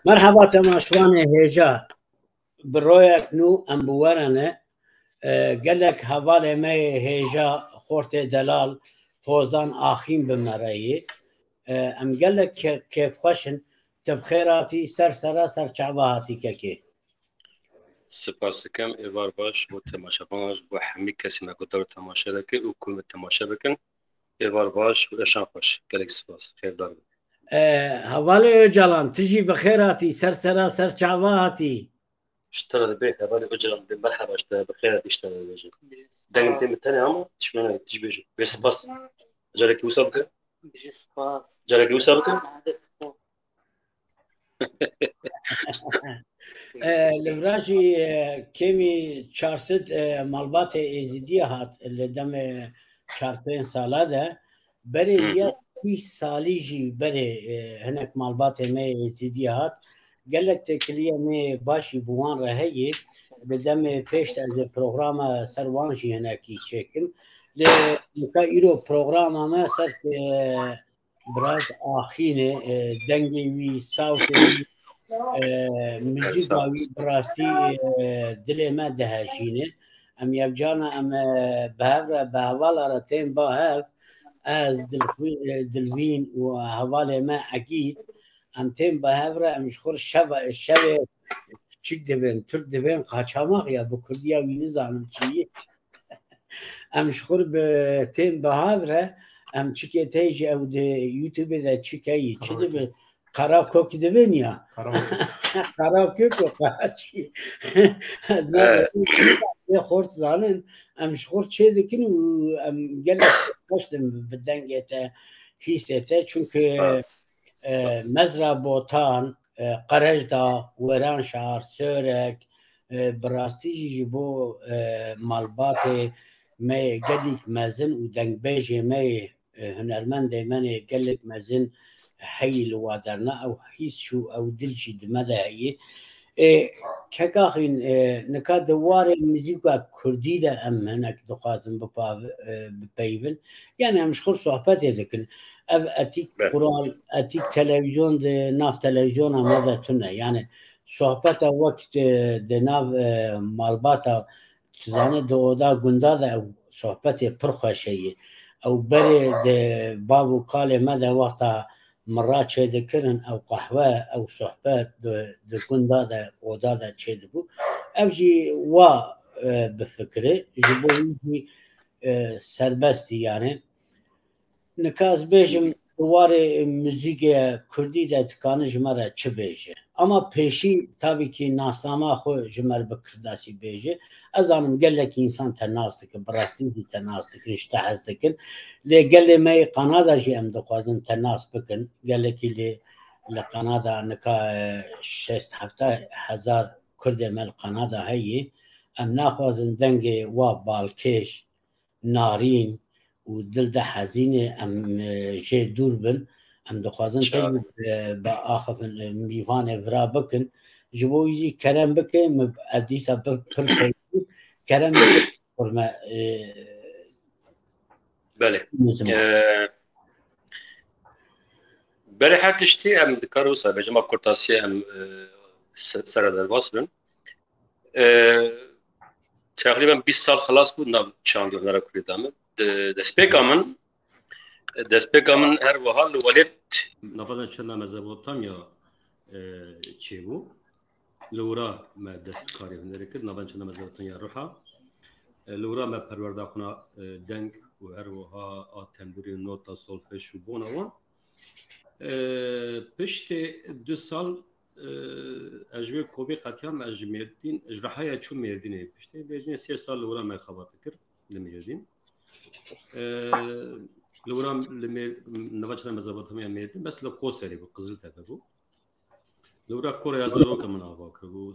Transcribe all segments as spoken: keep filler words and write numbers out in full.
Merheba temaşevanê hêja. Bi royek nû em bi we re ne. E, gelek hevalê me yê hêja, xortê delal, pozan axîn bi me re yê. E, em gelek ke-, kêfxweş in. Tu bi xêr hatî, ser sera ser çava hatî kekê. Spas dikim, êvar baş bo temaşevan, ji bo hemî kesî me ku der temaşe dike û ku me temaşe bikin. Êvar baş û eşan xweş. Gelek spas. Xêrdar bin. E, hevalê Ocalan, tu jî bi xêr hatî, ser sera ser çava hatî. Ji te re dibê hevalê Ocalan, dibê merheba ji te, bi xêr hatî ji te re dibêjin. Dengê te bi tenê ama tişmene tu jî bêjin. Bê spas. Carekî wisa bike. Bêje spas. Carekî wisa bike. Hadi spas. E, li vira jî, e, kêmî çar sed, e, malbatê Êzidiyê hat li demê çar pênc sala de. Berê Hı hı. ya sî salî jî berê, e, hinek malbatê me yê Êzidiyê hat. Gelek têkiliyê me başî bi wan re heye. Di demê pêş de ez ê programa ser wan jî hinekî çêkim. Lê nika îro programa me ser, e, Biraz axîne, e, dengê wî, sawtê wî, e, muzîka wî bi rastî, e, dilê me dihejîne. Em yekcana em, e, bi hev re, bi hevala re tên ba hev. Ez, Dilxwî-, e, Dilvîn û hevalê me Egîd, em tên ba hev re, em ji xwe şeva-, şevê çik dibên, Tirk dibên, qaçamaq ya, bi Kurdiya wî nizanim çi yî. Em ji xwe bi tên bi hev re, em çikê te jî ew di YouTube de çi keyî, çi dibi? Karakökü. Qerakök dibin ya. Karakökü. Karakökü, qara çi? Ez Evet. ne xort zanin, em ji xort çê dikin û em gelek xweş din bi dengê te, hîsê te. Çünkü, Spas. e, Spas. Mezra Botan, e, Qerejda, Wêranşar, Sêwreg, e, bi rastî jî ji bo, e, malbatê me yê gelîk mezin û dengbêjê me yê, e, hunermendê me yê gelek mezin heyî li wa derna, ew hîs û ew dil jî di me de heyî. E, Kek Axîn, e, nika di warê muzîka kurdî de em hinek dixwazin bipav-, e, bipeyivin. Yani em ji xwe sohbetê dikin. Ev etîk Be. qural, etîk televîzyon di nav televîzyona me de tune. Yani sohbeta wek di, di nav, e, malbata, tu zanî di oda gunda de ew sohbetê pir xweş heye. Ew berê di bav û kalê me de wexta mira çêdikirin, ew qehwe, ew sohbet di, di gunda de, oda de çêdibû. Ev jî wa, e, bifikire. Ji bo wî jî, e, serbestî yani. Nika ez bêjim, di warê muzîkê kurdî de dikane ji me re çi bêje. Ama pêşî, tabî kî, nasnama xwe ji me re bi kirdasî bêje. Ez zanim gelekî însan te nas dikin, bi rastî jî te nas dikin, ji te hez dikin. Lê gelê me yê Kanada jî em dixwazin te nas bikin. Gelekî lê li Kanada nika, e, şêst heft hezar Kurdê me li Kanada heye. Em naxwazin dengê wa balkêş, narîn û dil de hezînê em, e, jê dûr bin. Em dixwazin te jî, e, biaxifin, e, mîvanê vira bikin. Ji bo wî jî kerem bike, min ez dîsa pir, pir peyvî, kerem bike, xurme, e, Belê. nizim. E, Berê her tiştî em dikar wisa bêjin, ma kurtasiyê em, e, se-, sere derbas bin. E, Teqrîben bîst sal xilas bû nav çanda hunera kurdî de min. De-, destpêka min, destpêka min her wiha li welêt. Nava de çi Mezopotamya, e, çêbû. Li wira me dest bi karê hunerê kir, nava de çi Mezopotamya Ruha. E, li wira me perwerda xwe na, e, deng û her wiha a tembûrê, nota, solfej û bona wan. E, piştê du sal, e, ez ji wê kovê qetiyam, ez ji Mêrdîn, ji Rihayê çûm Mêrdînê. Piştê Mêrdînê sê sal li wira me xebat dikir li Mêrdîn. E, li wira li Mêr-, nava çi Mezopotamya Mêrdîn, bes li Qoserê bû, Qiziltepe bû. Li wira koreya zaroka min ava kiribû.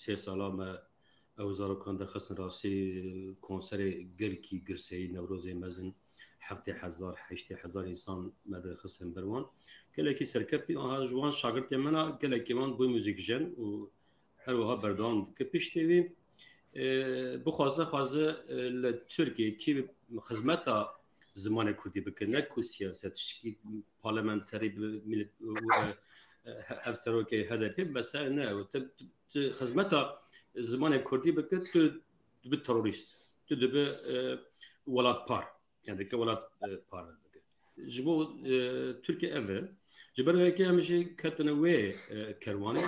Sê sala me ew zarokan derxistin rastî konserê gelkî girseyî, Newrozê mezin, heftê hezar, heştê hezar însan me derxistin ber wan. Gelekî serkeftin, aha ji wan şagirtê min a, gelekî wan bûn muzîkjen û her wiha berdewam dike. Piştê wî, e, bixwaze nexwaze, e, li Tirkiyê kî xizmeta zimanê kurdî bike, ne ku siyaset, tiştekî parlamenterî bi milet, e, e, he-, hevserokê H D P, mesela ne, tu, tu, tu xizmeta zimanê kurdî bike, tu dibi terorîst, tu dibi, e, welatpar. Yani dike welat, e, parve bike. Ji bo, e, Tirkiye ev e. Ji ber wê yekê em jî ketine wê, e, kerwanê.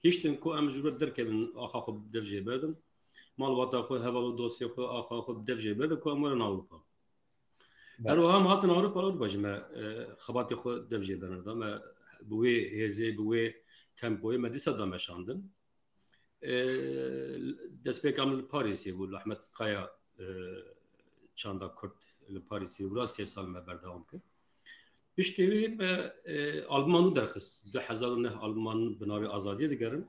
Hiştin ku em ji we derkevin, axa xwe bi dev jê berdin. Malbata xwe, heval û dostê xwe, axa xwe bi dev jê berdin ku em werin Ewropa. Belê. Her wiha em hatin Ewropa, Ewropa jî me, e, xebatê xwe dev jê berine da. Me bi wê hêzê, bi wê tempoyê me dîsa dameşandin. E, destpêka min li Parîsê bû, li Ahmet Kaya, e, çanda Kurd li Parîsê bû, sê sal me berdewam kir. Piştî wî me, e, albuma nû derxist. Du hezar û neh albuma nû bi navê Azadiyê digerin.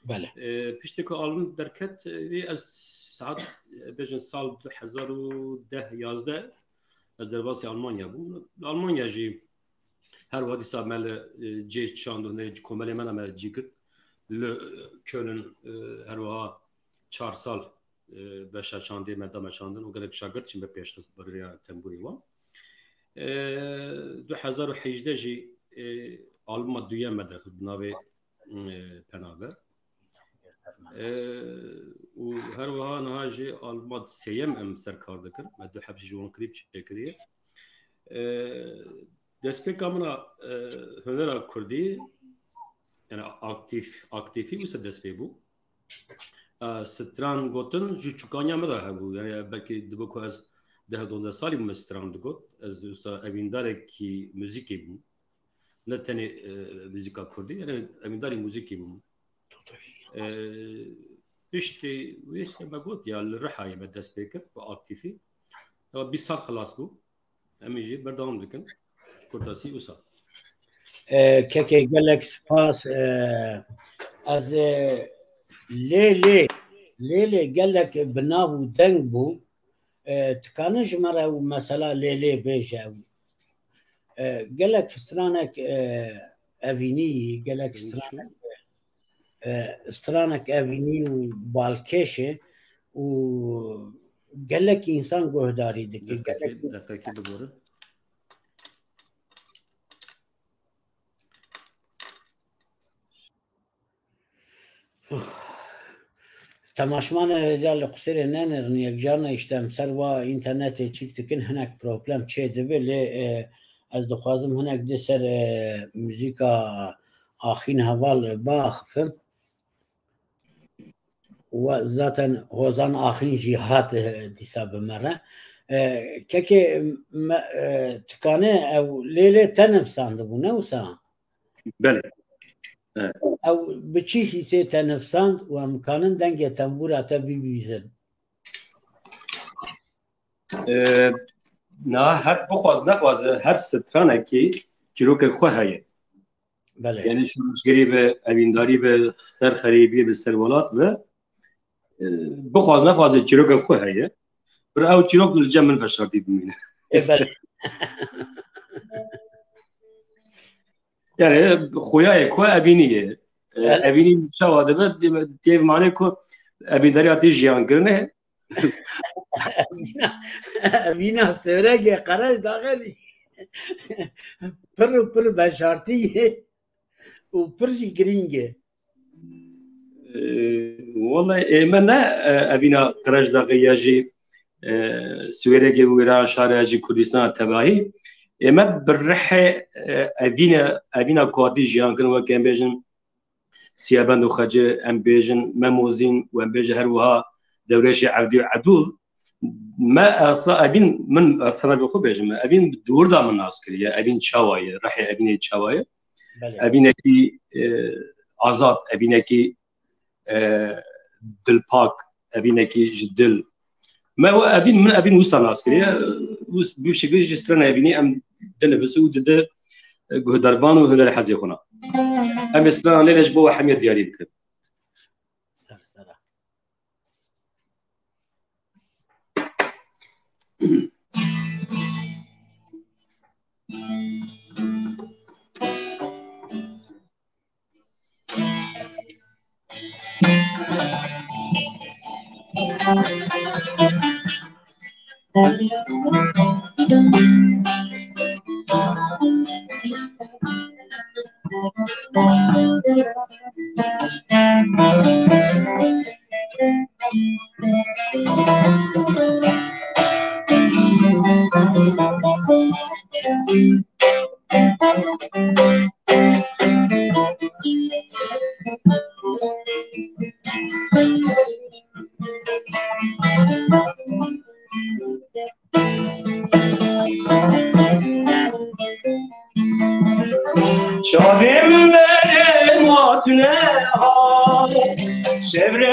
Belê. E, piştî ku album derket, e, wî ez saet, e, bêjin sal du hezar û deh yazdeh ez derbasî Almanya bûm. Li Almanya jî her wiha dîsa me li, e, cê çand û ne komelê me ne me cî girt. Li Köln, e, her wiha çar sal, e, beşa çandê me da me çandin û gelek şagirt jî me pêşxist bi rêya tembûrê wan. E, du hezar û hejdeh jî, e, albuma duyem me derxist bi navê, e, Penaber. E, û her wiha niha jî albuma sêyem em ser kar dikin. Me du heb jî ji wan klîp çêkiriye. E, destpêka min a, e, hunera kurdî, yani aktif, aktifî wisa dest pê bû. E, stran gotin ji çûkaniya min de hebû. Yani belkî dibe ku ez deh dondeh salî bûm stran digot. Ez wisa evîndarekî muzîkê bûm. Ne tenê, e, muzîka kurdî, yani evîndarî muzîkê bûm. E, piştî wê işte me got ya li Rihayê me dest pê kir bi aktifî. Ya bîst sal xilas bû. Em ê jî berdewam dikin. Kurtasî wisa. E, kekê gelek spas. E, ez, e, lê lê, lê lê gelek bi nav û deng bû. E, dikanin ji me re ew mesela lê lê bêje ew. E, gelek stranek, e, evînî, gelek stranek, e, stranek evînî û balkêş e û gelek însan guhdarî dike. Deqekî, gelek deqekî bibore. Temaşevanê hêja li qusêrê nenêrin, yekcarna îşte em ser wa înternetê çîk dikin, hinek problem çê dibe, lê, e, ez dixwazim hinek di ser, e, muzîka Axîn Heval biaxifim. We zaten Hozan Axîn jî hat, e, dîsa bi me re. E, kekê me, e, tikane ew lê lê te nivsandibû, ne wisa? Belê. Evet. Ew bi çi hîsê te nivsand û em kanin dengê tembûra te bibîzin? Ee, na her bixwaz nexwaze her stranekî çîrokek xwe heye. Belê. Yani şoreşgerî be, evîndarî be, ser xerîbî be, ser welat be. Ee, bixwaz nexwaze çîrokek xwe heye. Bir ew çîrok li cem min veşartî bimîne. Ê, belê. Yani, xuya ye ku evînî ye. E, Evet. Evînî çawa dibe, têv mane ku evîndariya tê jiyan kirine. Evîna, evîna sêrege qereç daxelî. Pir û pir veşartî ye û pir jî girîng e. Ee, Wallahî ê me ne, e, evîna qereç daxê ya jî, e, Swêrekê û wêra şarê ya jî Kurdistana tevahî. Ê me bi rihê, e, evîne, evîna kuatî jiyan kirin, weke em bêjin Siyabend û Xecê, em bêjin Memozîn û em bêjin her wiha Dewrêşê Evdî û Edûl. Me esla evîn, min esla xwe bêjim, evîn bi dûr da min nas kiriye, evîn çawa ye, rihê evînê çawa ye? Belê. Evînekî, e, azad, evînekî, e, dilpak, evînekî ji dil. Me we evîn, min evîn wisa nas kiriye, wis-, bi şekilî ji strana evînî em dinivîsin û dide, e, guhdarvan û hunerê hezê xwe na. Em ê strana lê lê ji bo we hemiye diyarî bikin. Ser sera.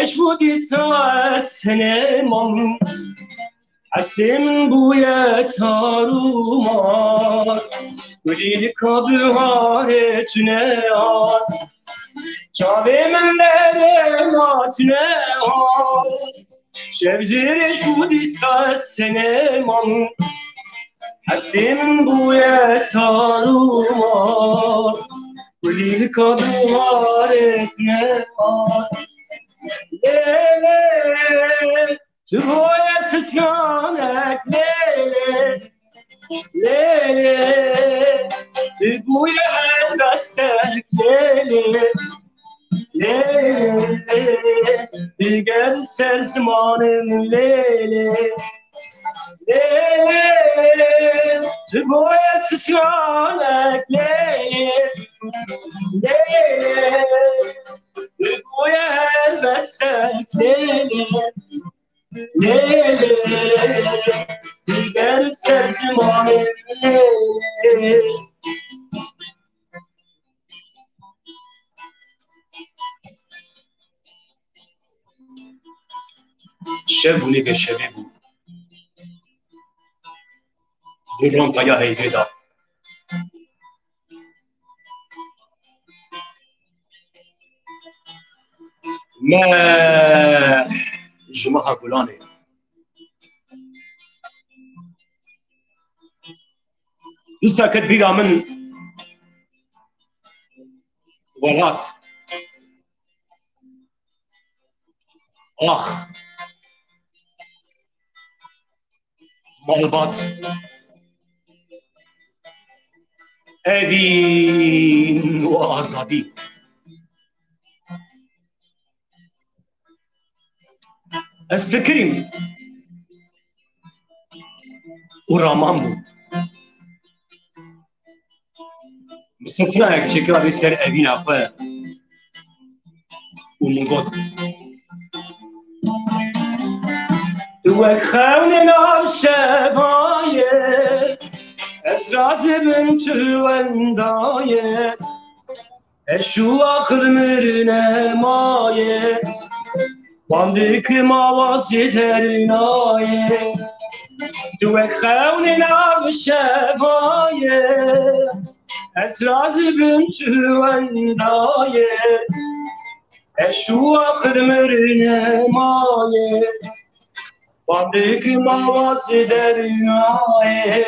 Eş bû dîsa ez hinê mam. Hestê min bûye tar û mar. Kulîlka biharê tune hat. Çavê min derê ma tune hat. Şev jê rêş bû dîsa ez hinê mam. Hestê min bûye sar û mar. Kulîlka biharê tune hat. Lê lê. Tu bûye sisanek lê lê, lê lê. Tu bûye helbestek lê lê, lê lê. Diger ser zimanê min lê lê, lê lê. Tu bûye sisanek lê lê, lê lê. Tu bûye helbestek lê lê. Lê lê, diger ser zimanê lê lê. Şev bû, nêke şevê bû. Di rampa ya heyvê de. Me ji meha gulanê. Dîsa ket bîra min welat. Ax. Malbat. Evîn û azadî. Ez fikirîm û raman bûm. Min sirtinayek çêkirabî ser evîna xwe û min got, Tu wek xewnê nav şeva ye, ez razî bim tu wenda ye. Eş û aqil mirine maye, bandê ki mawasê derinaye. Tu wek xewnê nav şeva ye, ez razî bim tu wenda ye. Eş û aqil mirine maye, bandê ki mawasê derinaye.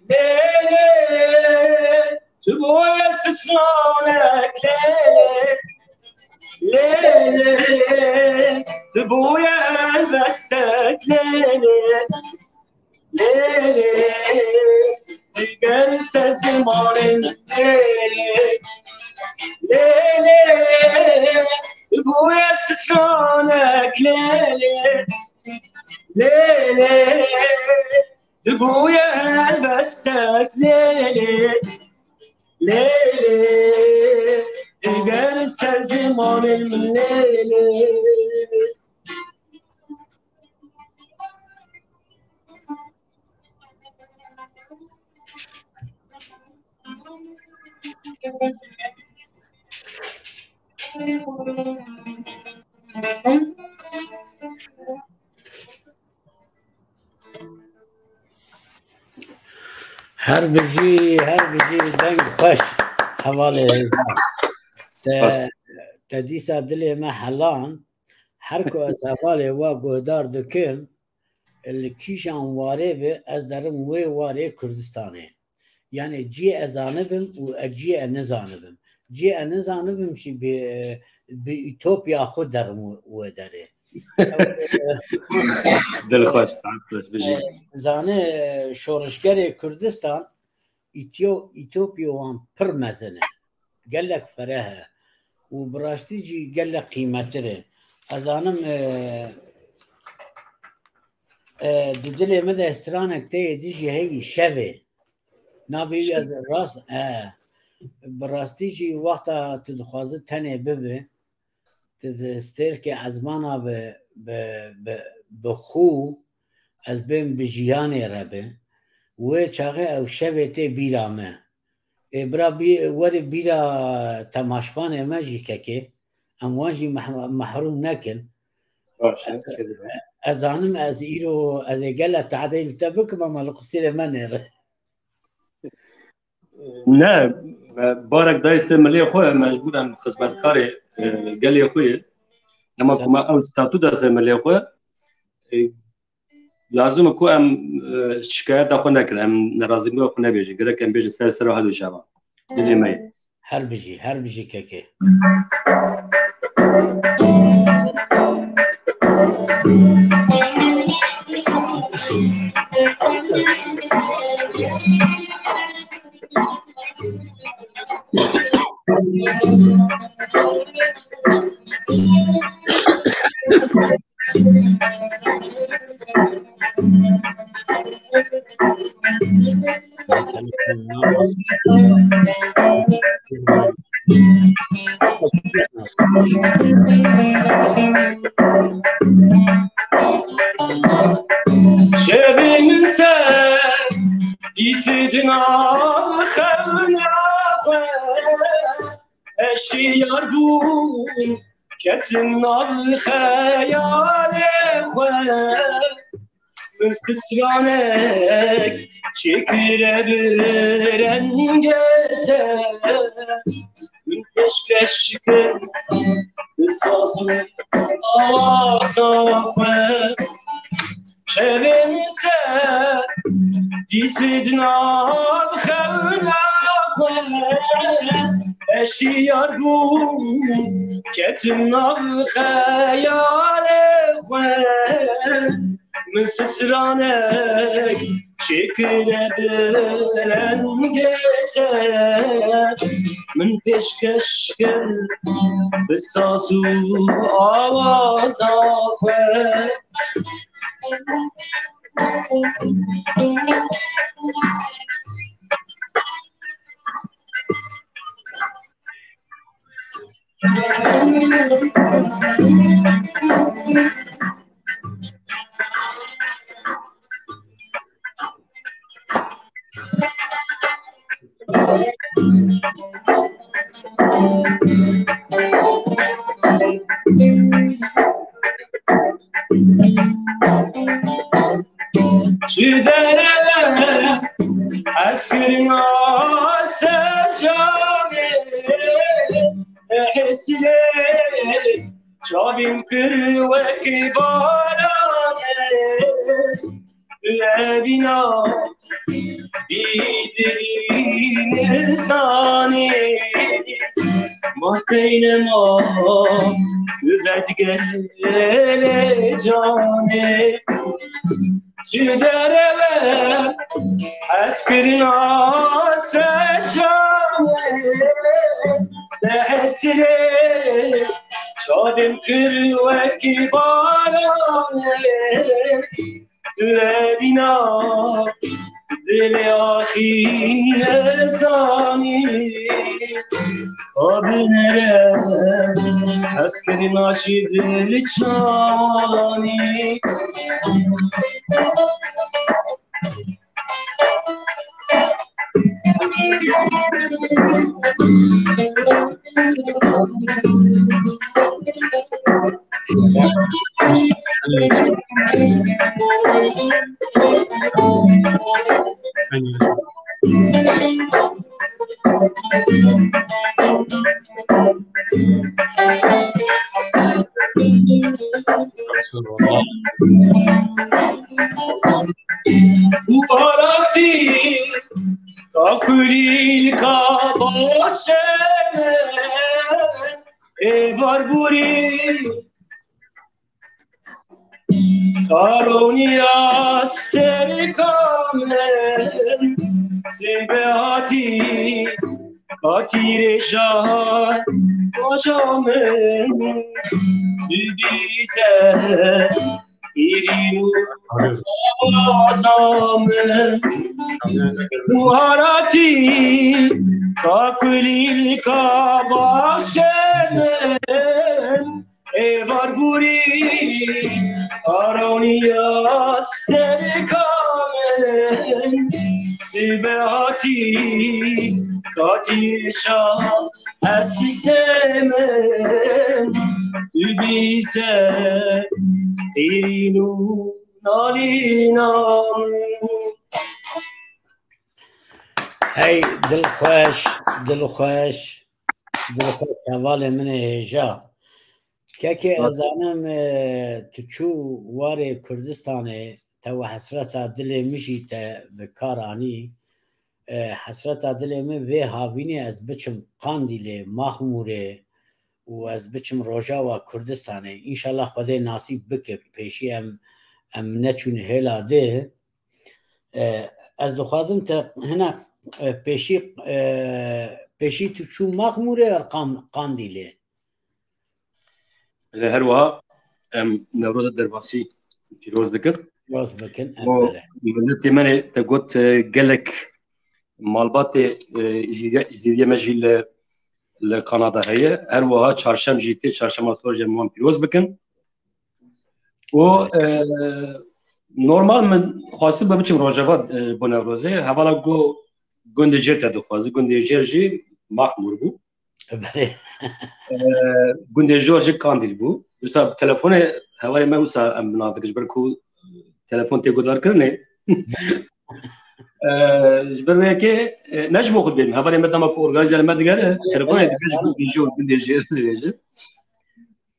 Lê lê, tu bûye sisanek lê lê. Lê lê, tu bûye helbestek lê lê. Lê lê, diger ser zimanê min lê lê. Lê lê, tu bûye sisanek lê lê. Lê lê, tu bûye helbestek lê lê. Lê lê, diger ser zimanê min lê lê. Her bijî, her bijî, deng xweş. Hevalê hêja. Te, Spas. Te dîsa dilê me helan. Her ku ez hevalê we guhdar dikim, li kîjan warê be, ez derim wê warê Kurdistanê. Yani ciyê ez zanibim û ez ciyê ez nizanibim. Ciyê ez nizanibim jî bi, bi ütopya xwe derim wê derê. Dilxweş, saet xweş, bijî. Zane şorişgerê Kurdistan, îtyo-, îtopya wan pir mezin e. Gelek fereh e. Û bi rastî jî gelek qîmettir e. Ez zanim, e, e, di dilê min de stranek tê yê dijî heyî şevê. Navê wî ez rast, e, bi rastî jî wexta tu dixwazi tenê bibe, tu stêrkê ezmana bi, bi, bi, bi xû ez bên bi jiyanê re be. Wê çaxê ew şevê tê bîra me. Ê bira bî-, werê bîra temaşvanê me jî kekê. em wan jî meh-, mehrûm nekin. Baş e, şerî be. Ez zanim ez îro, ez ê gele tehdê li te bikim, ama li qusîrê me nêre. Ne, me barek dayê ser milê xwe, mecbûr em xizmetkarê, e, gelê xwe ye. Dema ku me ew statû da ser milê xwe, e, lazim e ku em, e, şikayeta xwe nekin, em nerazîbûna xwe nebêjin. Gerek em bêjin ser sera herdû çavan. Dilê me ye. Her bijî, her bijî kekê. Şevê min ser dîtidina xewna xwe, ez şiyar bûm, ketim nav xeyalê xwe. Min stranek çêkire bi rengê ser, min pêşkeş kir bi saz û awaza xwe. Şevê min ser dîtidina xewna xwe, ez şiyar bûm, ketim nav xeyalê xwe. Min stranek çêkire bi rengê ser, min pêşkeş kir bi saz û awaza xwe. Ji dereve hezkirina ser çavê, hêslê çavên kir wekî baranê. Levîna bî dilî nizanî, ma qey nema vedgerê canê. Ji dereve hezkirina ser çavê, hesrê çavên kir wekî baranê. Tu evîna dilê axîn nezanî, ka binere hezkirina jî dil çawanî. Û aratî kakulîlka başe me êvar bûrî. Karoniya sterka min, sibê hatî katî rêja baca min, dibîze pîrî û awaza min. Buharatî kakulîlka başe min, êvar bûrî aroniya sterka min, sibê hatî katî şa Esîsê min, tu bîse, qîrîn û nalîna min. Hey, dilxweş, dilxweş, dilxweş, hevalê min ê hêja. Kekê, ez zanim, e, tu çû warê Kurdistanê, te we hesreta dilê min jî te bi kar anî. E, hesreta dilê min vê havînê ez biçim Qandîlê, Maxmûrê û ez biçim Rojava Kurdistanê. Înşallah Xwedê nasîb bike, pêşî em, em neçûn hêla dê. E, ez dixwazim te hina, e, pêşî, e, pêşî tu çû Maxmûrê ya Qan-, Qandîlê? Lê her wiha em Newroza derbasî pîroz dikin. Pîroz bikin, em Û belê. Miletê me te got, e, gelek malbatê, e, Îzîdiye, Îzîdiye me jî li, li Kanada heye. Her wiha çarşem jî tê, çarşema sor jî em wan pîroz bikin. Û, e, normal min xwestibû biçim Rojava, e, bo Newrozê. Hevala got gundê jêr te dixwazî. Gundê jêr jî Maxmûr bû. Belê. E, gundê jor jî Kandîl bû. Wisa bi telefonê hevalê me wisa em bi nav dikin, ji ber ku telefon tê guhdarkirinê. E, ji ber wê yekê, e, ne ji bo xwe dibêjim. Hevalê me dema ku organîze li me digere, telefonê dike ji gundê jor, gundê jêr dibêje.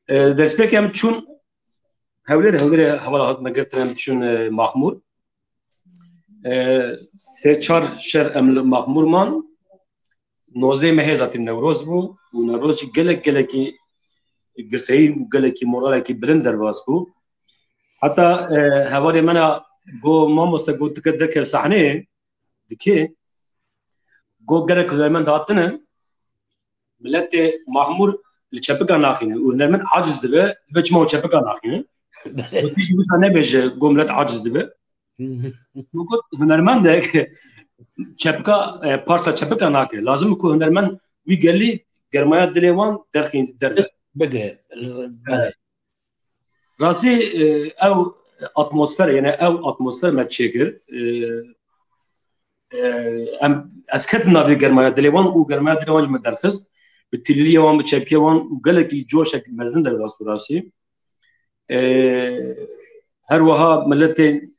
E, destpêkê em çûn Hewlêrê, Hewlêrê hevala hat me girtin, em çûn, e, Maxmûr. E, sê çar şev em li Maxmûr man. Nozdeh mehê zaten Newroz bû û Newroz jî gelek, gelekî girseyî û gelekî moralekî bilind derbas bû. Heta, e, hevalê me na got, mamoste, got dike derkeve sahneyê, dikê. Got gelek hunermend hatine, miletê Maxmûr li çepika naxîne û hunermend aciz dibe, dibe çima û çepika naxîne. Belê. Got, tu jî wisa nebêje, got milet aciz dibe. Hı hı. Min got, hunermendek çepika, e, parsa çepika nake. Lazim ku hunermend wî gelî germaya dilê wan derxîn, derxe. Bigire. Belê. Rastî, e, ew atmosfer, yani ew atmosfer me çêkir. E, e, em, ez ketim navê germaya dilê wan û germaya dilê wan jî me derxist. Bi tilîliyê wan, bi çepiyê wan û gelekî coşek mezin derbas bû rastî. E, her wiha miletê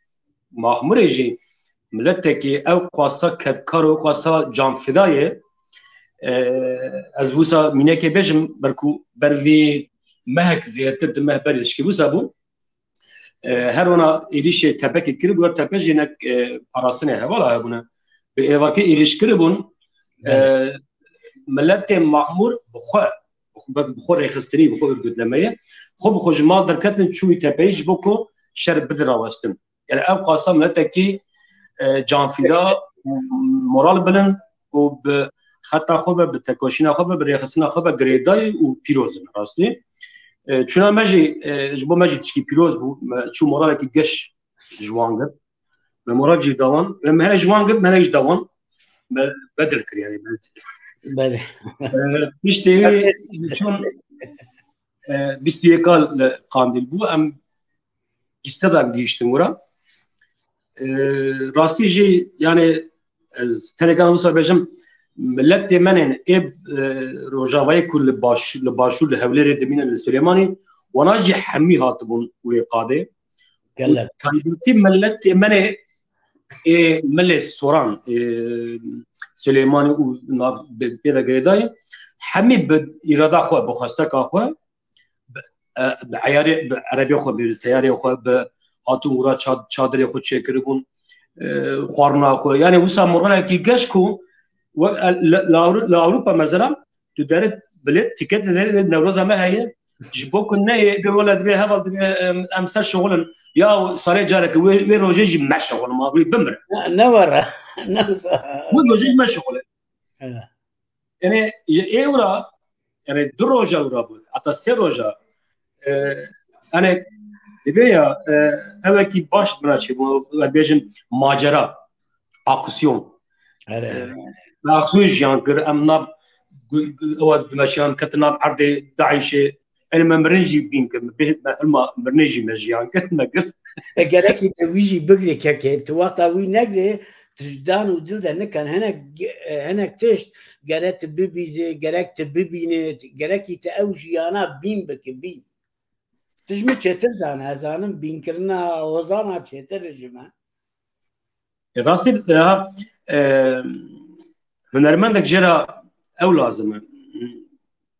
Maxmûrê jî miletekî ew qasa kedkar û qasa canfida ye. E, ez wisa mînekê bêjim, ber ku ber vî mehek zêdetir du meh berê dişkî wisa bû. E, her wana êrîşê tepekê kiribû, her tepe jî nek, e, parastinê hevala hebûne. Bi êvarkê êrîş kiribûn, e, Belê. Miletê Maxmûr bi xwe, bi xwe rêxistinî, bi xwe örgütlemeyê, xwe bi xwe ji mal derketin, çû wî tepeyî ji bo ku şer bidin rawestin. Yani ev qasa miletekî, e, canfida û moral bilind û bi xeta xwe ve, bi tekoşîna xwe ve, bi rêxistina xwe ve girêdayî û pîroz in rastî. E, çûna me jî, e, ji bo me jî tişkî pîroz bû. Me çû moralekî geş ji wan girt. Me moral jî da wan. Me, me hene ji wan girt, me hene jî da wan. Me bedil kir yani. Me Belê. E, piştê wî çûn, e, bîst û yek li Qandîl bû. Em bîst de em gihîştin wira. E, rastî jî, yani, ez tenê kan wisa bêjim, miletê me nên ê, e, Rojavayê ku li baş-, li başûr, li Hewlêrê dimîne, li Silêmanî, wana jî hemî hatibûn wê qadê. Gelek. Û taybetî miletê me nên ê milê Soran, ê Silêmanî û nav pê de girêdayî, hemî bi îrada xwe, bi xwesteka xwe, bi, e, bi eyarê, bi erebê xwe, bi seyarê xwe, bi hatûn wira ça-, çadirê xwe çêkiribûn, e, xwarina xwe. Yani wisa moralekî geş ku we, e, li, li Ewro-, li Ewropa mesela tu derê bilêt, tîket derê Newroza me heye. Ji bo ku neyê, bê wele dibê heval dibê, em, em ser şixulin. Ya salê careke wê, wê rojê jî me şixulin, ma wî bimire. Ne, ne were. Ne wisa. Wê rojê jî me şixulin. Evet. Yani, ê wira, yani, du roja wira bû, heta sê roja, e, yani, dibe ya, e, evekî baş bira çê bû, em bêjin macera, aksiyon. Evet. E, me aksiyon jiyan kir, em nav gu-, gu-, ewa dimeşiyan ketin nav erdê DAIŞê, yani, me mirin jî bîn kir, me bê-, me hilma mirinê jî me jiyan kir, me girt. E, gerekî te wî jî bigirê kekê, tu wexta wî negirê, tijdan û dil de nikan. Hinek, e, hinek tişt gere tu bibîzê, gerek tu bibînê, gerekî tu ew jiyana bîn bike, bîn. Tu ji min çêtir zane, ez zanim bînkirina hozana çêtir ji me. E, rastî, e, ha, e, hunermendek jê re ew lazim e.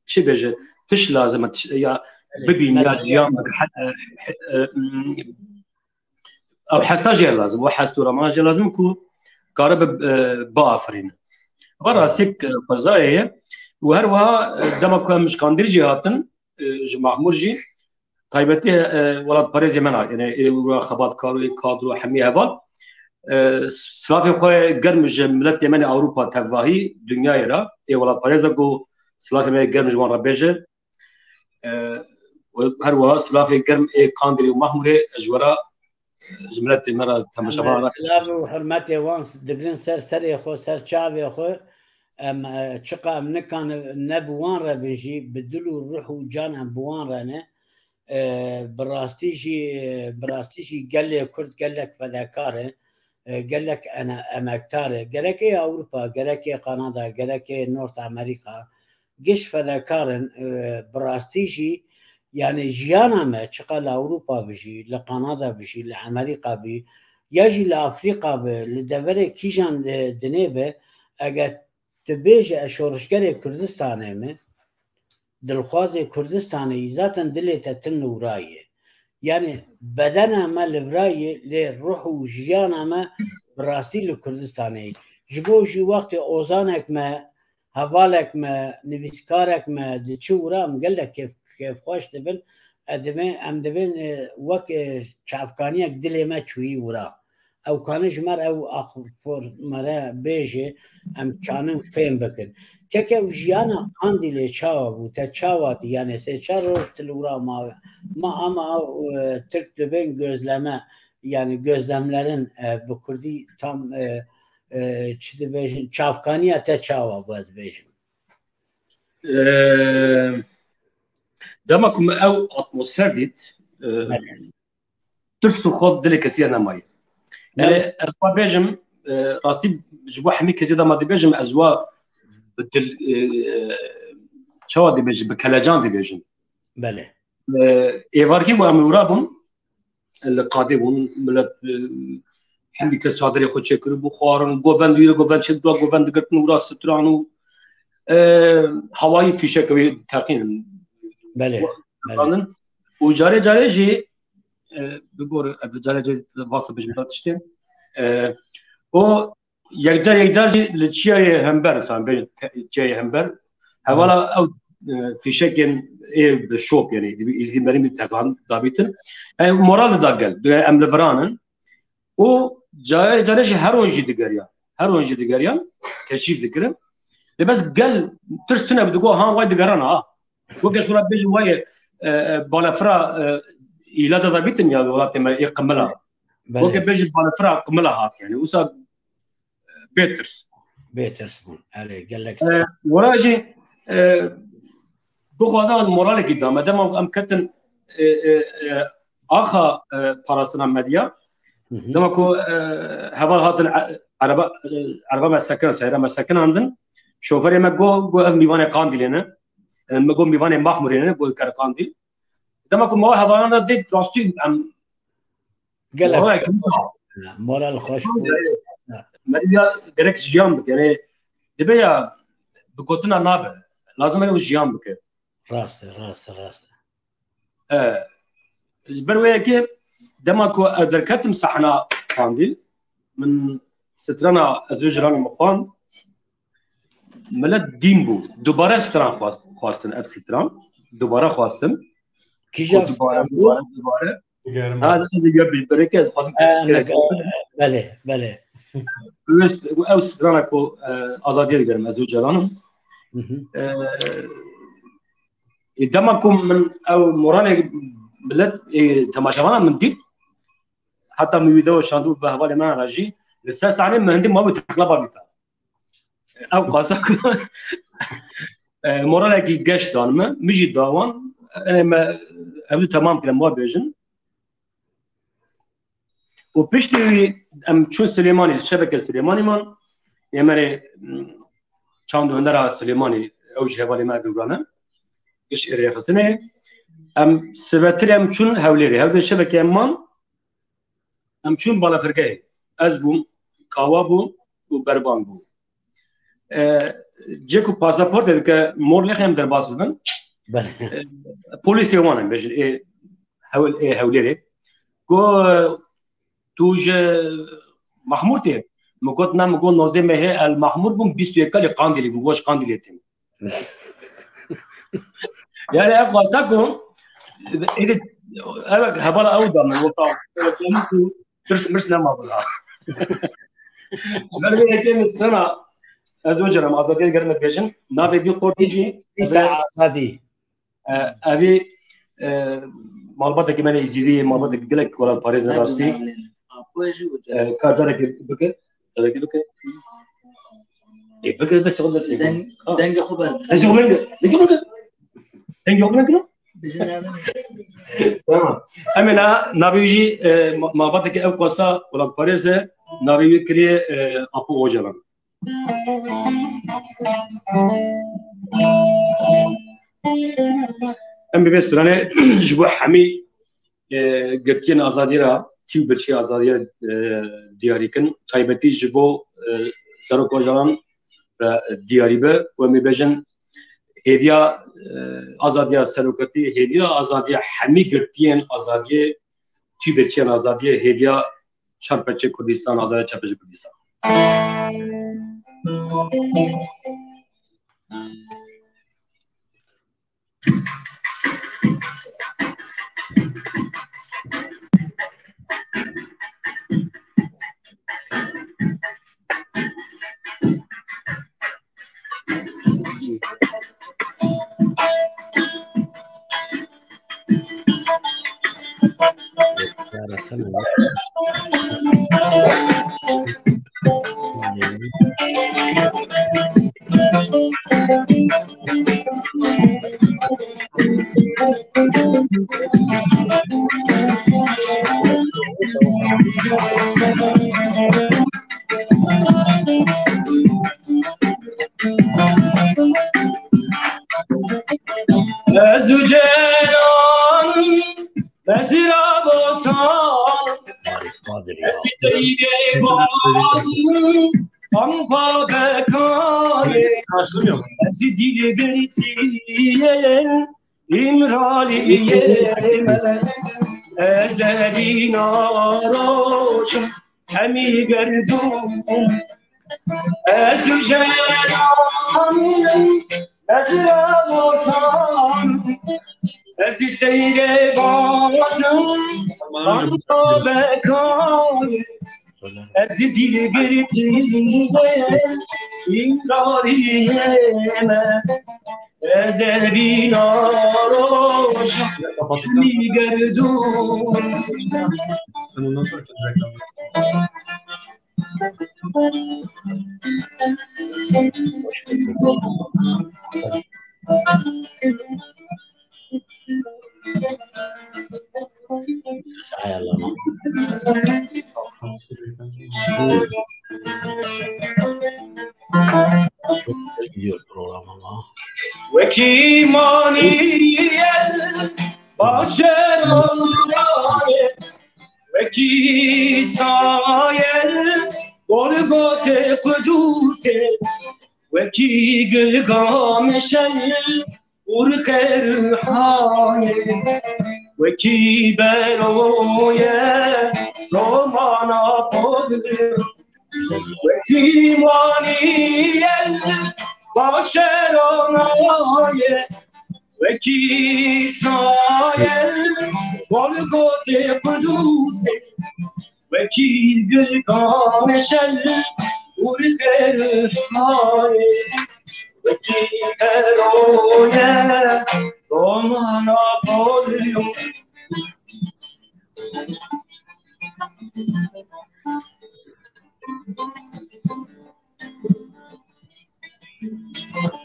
Çi bêje? Tiş lazim e, tiş, ya bibîn, ya jiyan bike. He-, e, e, ew hesta jê lazim, o hest û ramana jê lazim ku kare bi, e, biafirîne. Va rastî, e, xwezayê ye û her wiha, e, dema ku em ji Qandîl jî hatin, e, ji Mahmûr jî, taybetî, e, welatparêzê me ne, yani ê wira xebatkar û ê kadro hemî heval, e, silafê xwe germ ji miletê me ne Ewropa tevahî, dinyayê re, ê welatparêza ku silafê me germ ji wan re bêje, e, û her wiha silafê germ ê Qandîlê û Mahmûrê ji we re, ji miletê me re, temaşevan re. Silav û hurmetê wan digirin ser serê xwe, ser çavê xwe. Em, e, çiqa em nikan ne bi wan re bin jî, bi dil û ruh û can em bi wan re ne. E, bi rastî jî, bi rastî jî gelê Kurd gelek fedakar e, e, gelek ene-, emektar e. Gerek ê Ewropa, gerek ê Kanada, gerek ê North America, giş fedakar in, e, bi rastî jî, yani jiyana me, çiqa li Ewropa bijî, li Kanada bijî, li Amerîka bî, ya jî li Afrîka bi, li deverê kîjan di-, dinê bi, eger tu bêje ez şorişgerê Kurdistanê me, dilxwazê Kurdistanê yî, zaten dilê te tim li wira ye. Yani bedena me li vira ye, lê ruh û jiyana me bi rastî li Kurdistanê ye. Ji bo jî wextê ozanek me, hevalek me, nivîskarek me diçi wira, em gelek kêf-, kêfxweş dibin. Em dibên, em dibên, e, wek, e, çavkaniyek dilê me çûyî wira. Ew kane ji me re ew ax-, for-, me re bêje, em kanin fêm bikin. Keke ew jiyana Qandîlê çawa bû? Te çawa dî? Yani sê çar roj tu li wira mawe. Ma ama ew, e, Tirk dibên gözleme, yani gözlemlerin, e, bi Kurdî tam, e, e, çi dibêjin, çavkaniya te çawa bû, ez bêjim? E, dema ku min ew atmosfer dît, e, tirs û xwef dilê kesî ya nemaye. Yani ez xwe bêjim, e, rastî ji bo hemî kesî dema dibêjim, ez wa bi dil, e, çawa dibêjim, bi kelecan dibêjim. Belê. E, êvarkî ku em wira bûn, li qadê bûn, milet, e, hemî kes çadirê xwe çêkiribû, xwarin, govend wî re govend çêdibû, govend digirtin wira stran û, e, hawayî fîşek wî teqînin. Belê, belê. Û carê carê jî, e, bigor, e, carê carê vasa bijim da tiştê. E, o yekcar, yekcar jî li çiyayê hember, san bêjin te-, çiyayê hember, hevala ew, e, fîşekên ê bi şop, yani, dibî îzlî merî min teqan dabîtin. E, moral dida gel, dûre em li viran in. Û carê carê jî heron jî digeriyan. Heron jî digeriyan, keşîf dikirin. Lê bes gel tirs tune bi digo, ha, way digerana, ha. Weke şura bêjin wayê, e, e, balefira, e, îlaca da bîtin ya welatê me ê qimila. Belê. Weke bêjin balefira qimila hat yani. Wisa bêtirs. Bêtirs bûn. Erê, gelek E, spas. Wara jî, e, bixwaza moralekî da me. Dema em ketin, e, e, e, axa, e, parastina medya. Hı hı. Dema ku, e, heval hatin, e, ereba, e, ereba me sekin, seyra me sekinandin. Şoferê me go, go ev mîvanê Qandîlê ne. E, me go mîvanê Mahmûrê ne, go ker Qandîl. Dema ku me hevalan re dît, rastî em Gelek moral xweş bû. Moral xweş bû. Medya gerek jiyan bike. Yani dibe ya bi gotina nabe. Lazim e jiyan bike. Rast e, rast e, rast e. E, ji ber wê yekê dema ku ez derketim sahna Qandîl, min strana Ez Ocalan min xwend, milet dîn bû. Dubare stran xwast-, xwastin ev stran. Dubare xwastin. Kîjan stran bû? Dubare, dubare. Ha, ez ê ya bi-, birêke ez xwazim. Ha, belê, belê. Wê s-, ew strana ku, e, azadiyê digerim, Ez Ocalan im. Hı hı. E, e, dema ku min ew moralê milet, e, temaşevana min dît, heta min wî de şandû bi hevalê me re jî, li ser sahnê min hindî mabû teqleba bîta. Ew qasa ku, e, moralekî geş dan me, min jî da wan, e, me ev du temam kirin, wa bêjin. Û piştî wî em çûn Silêmanî, şeveke Silêmanî man. Ê me rê, m, çand û hunera Silêmanî, ew jî hevalê me Ebdulran e. Giş ê rêxistinê. Em sibetir em çûn Hewlêrê. Hewlêrê şeveke em man. Em çûn balafirgehê. Ez bûm, Kawa bû û Berban bû. E, cê ku pasaportê dike mor lêxê em derbas bibin. Belê. E, polîsê wan em bêjin, ê Hewl-, ê Hewlêrê. Go, tu ji Mahmûrtê? Min got, na, min got, nozdeh mehê el Mahmûr bûm, bîst û yek kalê Qandîlî bûm, weş Qandîlê têm. Yani ev qasa ku, êdî, evet, hevala ew da min, weka, ku tirs mirs nema bila. Ber vê yekê min sena, ez oceram, azadiyê germe bêjin, navê dî xortî jî, Îsa Azadî. E, evî, e, malbatekî me ne Êzîdî, malbatekî gelek welatparêz e rastî. E, ka carekê bike, carekê bike. E, bike, destê xwe, destê xwe. Deng-, Ha. Dengê xwe ber. Destê xwe ber. Dengê xwe ber. Dengê xwe ber. Tamam. Em ê na navê wî jî, e, ma-, malbatekî ew qasa welatparêz e, navê wî kiriye, e, Apo Ocalan. Em bi vê stranê ji bo hemî, e, girtiyên azadiyê re, tî û birçî azadiyê re, e, diyarî kin. Taybetî ji bo, e, Serok Ocalan re diyarî be. Û em ê bêjin hêviya, e, azadiya serokatî, hêviya azadiya hemî girtiyên azadiyê, tî û birçiyên azadiyê, hêviya çar perçê Kurdistan, azadiya çar perçê Kurdistan. Ez û Ceylan, Bezira Bosan, ez ê teyrê bazim, Pampa Bekanê, ez ê dîlê girtiyên Îmraliyê me, ez ê bîna roja hemî gerdûn. Ez û Ceylan, ez û Ewsan, ez ê seyrê bazim, Anka Bekan, ez ê dîlgirtî îmrariyê me, ez ê bîna roja hemî gerdûn. Gidiyor program ama. Wekî maniyel başer onurayê, wekî sayel Golgotê Qudusê, wekî Gilgameşel Urqê Rihayê, wekî beroye Roma Napoli, wekî maniyel Başeronaye, wekî sayel Golgotê Qudusê, wekî Gilgameşel Urqê Rihayê, wekî beroye Roma Napoli.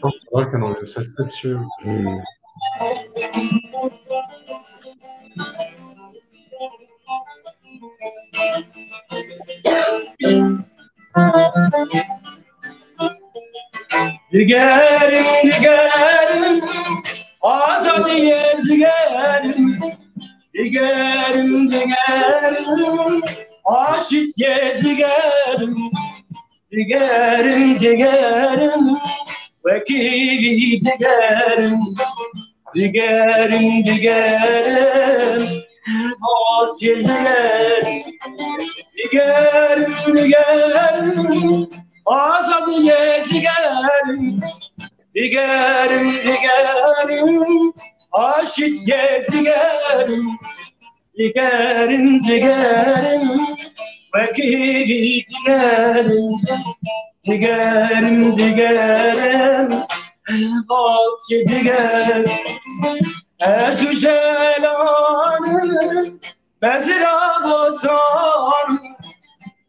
Çok sarar kenarı, sesli bir şey yok. Hmm. Digerim, digerim, azadiyê cigerim. Digerim, digerim, aşitiyê cigerim. Digerim, digerim, wekî digerim. Digerim, digerim, hevaltiyê cigerim. Digerim, digerim, azadiyê cigerim. Digerim, digerim, aşitiyê cigerim. Digerim, digerim, wekî digerim. Digerim, digerim, hevaltiyê digerim. Ez û Jelanim, Bezira Bozan,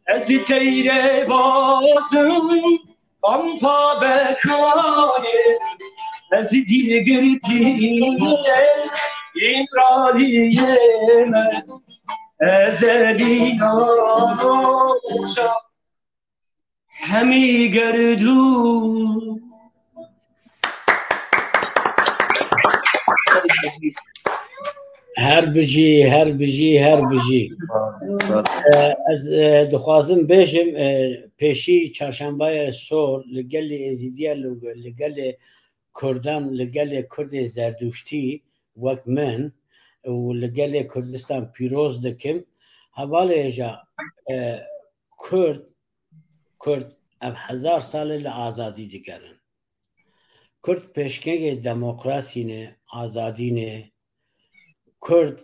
ez ê teyrê bazim, Kampa Bekayê, ez ê dîlgirtiyê Îmraliyê me, ez ê dîna roja hemî gerdû. Her bijî, her bijî, her bijî. E, ez, e, dixwazim bêjim, e, pêşî çarşembaya sor li gelê Êzîdiya, li, li gelê Kurdan, li gelê Kurdê Zerdûştî wek min û li gelê Kurdistan pîroz dikim. Hevalê hêja, e, Kurd, Kurd ev hezar sal e li azadî digerin. Kurd pêşkengê demokrasî ne, azadî ne. Kurd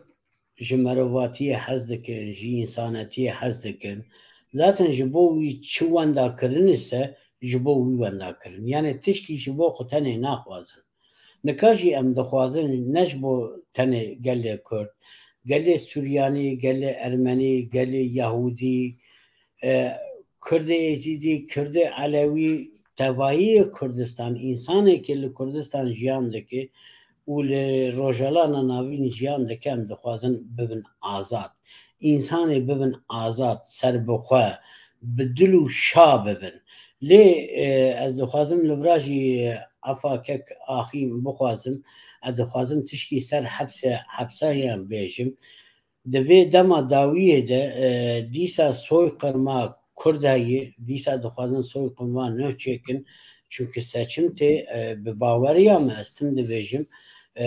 ji mirovatiyê hez dikin, ji însanetiyê hez dikin. Zaten ji bo wî çi wenda kirin ise, ji bo wî wenda kirin. Yani tişkî ji bo xwe tenê naxwazin. Nika jî em dixwazin ne ji bo tenê gelê Kurd, gelê Suryanî, gelê Ermenî, gelê Yahûdî, e, Kurdê Êzîdî, Kurdê Elewî, tevayiyê Kurdistan, însanekî li Kurdistan jiyan dike û li Rojhilata Navîn jiyan dike, em dixwazin bibin azad. Însanê bibin azad, serbixwe, bi dil û şa bibin. Lê, e, ez dixwazim li vira jî, e, efa kek Axîn bixwazim, ez dixwazim tişkî ser hepse, hepsayan bêjim. Di vê dema dawiyê de, e, dîsa soyqirma Kurd heye, dîsa dixwazin soyqirma nû çêkin. Çunke seçim tê, e, bi baweriya me, ez tim dibêjim, e,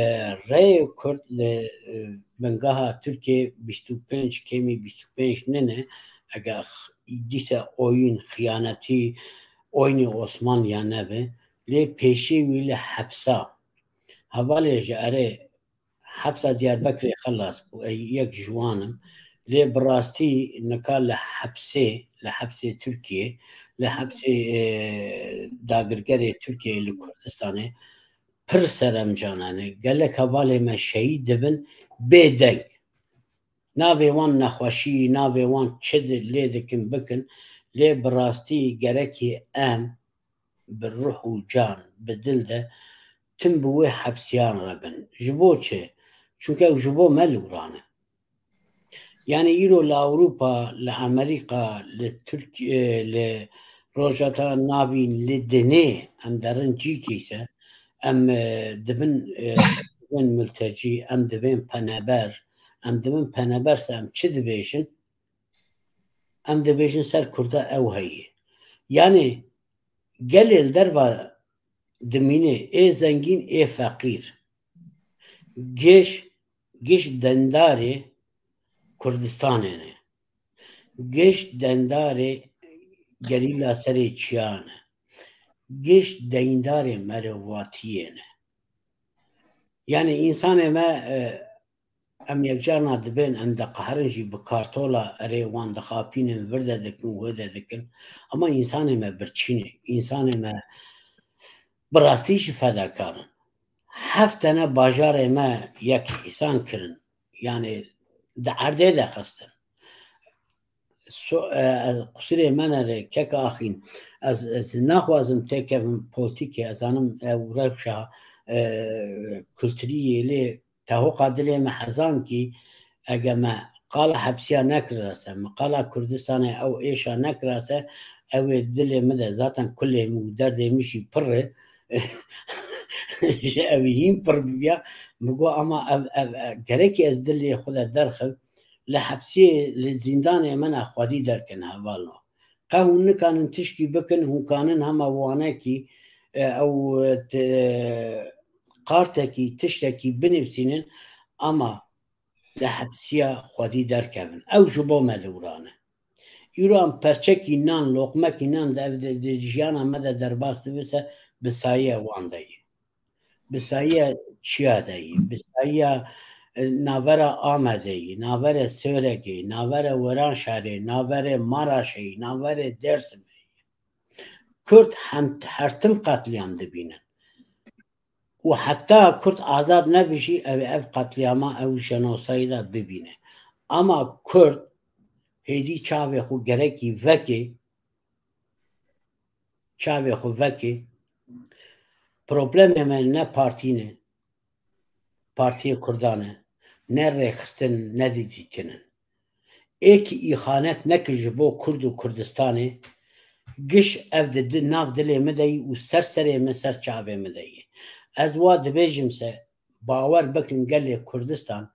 reyê Kurd li, e, bingeha Tirkiyê bîst û pênc, kêmî bîst û pênc nine, eger x-, dîsa oyîn, xiyanetî, oyînê Osmanliya nebe, lê pêşî wî li hepsa. Hevalê ji erê hepsa Diyarbekirê xelas bû, ey yek ji wan im. Lê bi rastî nika li hepsê, li hepsê Tirkiyê, li hepsê, e, dagirkerê Tirkiyeyê li Kurdistanê pir seremcan hene. Gelek hevalê me şehîd dibin bê deng. Navê wan nexweşî, navê wan çi di-, lê dikin bikin, lê bi rastî gerekî em bi ruh û can, bi dil de tim bi wê hepsiyan re bin. Ji bo çi? Çunke ew ji bo me li wira ne. Yani îro li Ewropa, li Amerîka, li Tirkiye, li Rojhilata Navîn, li dinê em derin cîkî se, em, e, dibin, e, dibin miltecî, em dibin peneber, em dibin peneber se em çi dibêjin? Em dibêjin ser Kurda ew heye. Yani gelê li derva dimîne, ê zengîn, ê feqîr. Giş, giş dendarê Kurdistanê ne. Giş dendarê gerîla serê çiya ne. Giş dendarê merovatiyê ne. Yani însanê me, e, em yekcarna dibên, em diqeherin jî bi kartola erê wan dixapînin, vir de dikin, wê de dikin. Ama însanê me birçî ne. Însanê me bi rastî jî fedakar in. Heft tane bajarê me yek hîsan kirin. Yani di erdê de xistin. So-, e, ez qusirê me nere, kek Axîn. Ez, ez naxwazim têkevim polîtîkê, ez zanim ew rewşa, e, kulturî yê, lê tehoqa dilê me hezan kî, ege me qala hepsiya nekirase, min qala Kurdistanê ew êşa nekirase, ew ê dilê min de zaten kulê min û derdê min jî pir e. Ji ew hîn pir bibiya, min got, ama ev, ev, ev, gerekî ez dilê xwe de derxim, li hepsiyê, li zîndanê min e xwedî derkin hevalno. Qe hûn nikanin tişkî bikin, hûn kanin hema wanekî, e, ew, e, te-, kartekî, tiştekî binivîsînin, ama li hepsiya xwedî derkevin. Ew ji bo me li wir e. Îro em perçekî nan, loqmekî nan di ev di, di jiyana me de derbas dibise, bi sayiya wan de ye. Bi sayiya çiya de ye. Bi sayiya, e, navera Amedê ye, navera Sêwregê ye, navera Weranşarê ye, navera Maraşê ye, navera Dêrsimê ye. Kurd hem, her tim qetlîam dibînin. Û heta Kurd azad nebe jî, ew, ev qetlîama, ew jenosayda bibîne. Ama Kurd hêdî çavê xwe gerekî vekê, çavê xwe vekê. Problemê me ne partî ne, partiyê Kurdan e, ne rêxistin, ne dîdîtin in. Ê ki îxanet neke ji bo Kurd û Kurdistanê, giş ev di di nav dilê min de yî û ser serê min, ser çavê min de yî. Ez wa dibêjim se, bawer bikin gelê Kurdistan,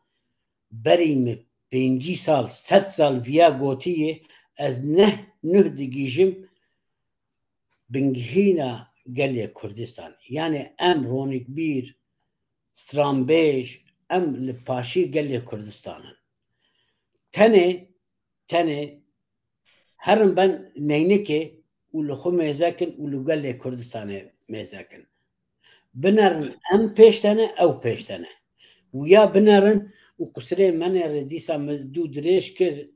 berî min pêncî sal, sed sal viya gotiyê, ez neh nuh digihîjim bingehîna gelê Kurdistan. Yani em ronîkbîr, stranbêj, em li paşî gelê Kurdistan in. Tenê, tenê herin ben neynikê û li xwe mêze kin û li gelê Kurdistanê mêze kin. Binerin em pêş tene, ew pêş tene. Û ya binerin û qusirê menê re dîsa min dû dirêj kir,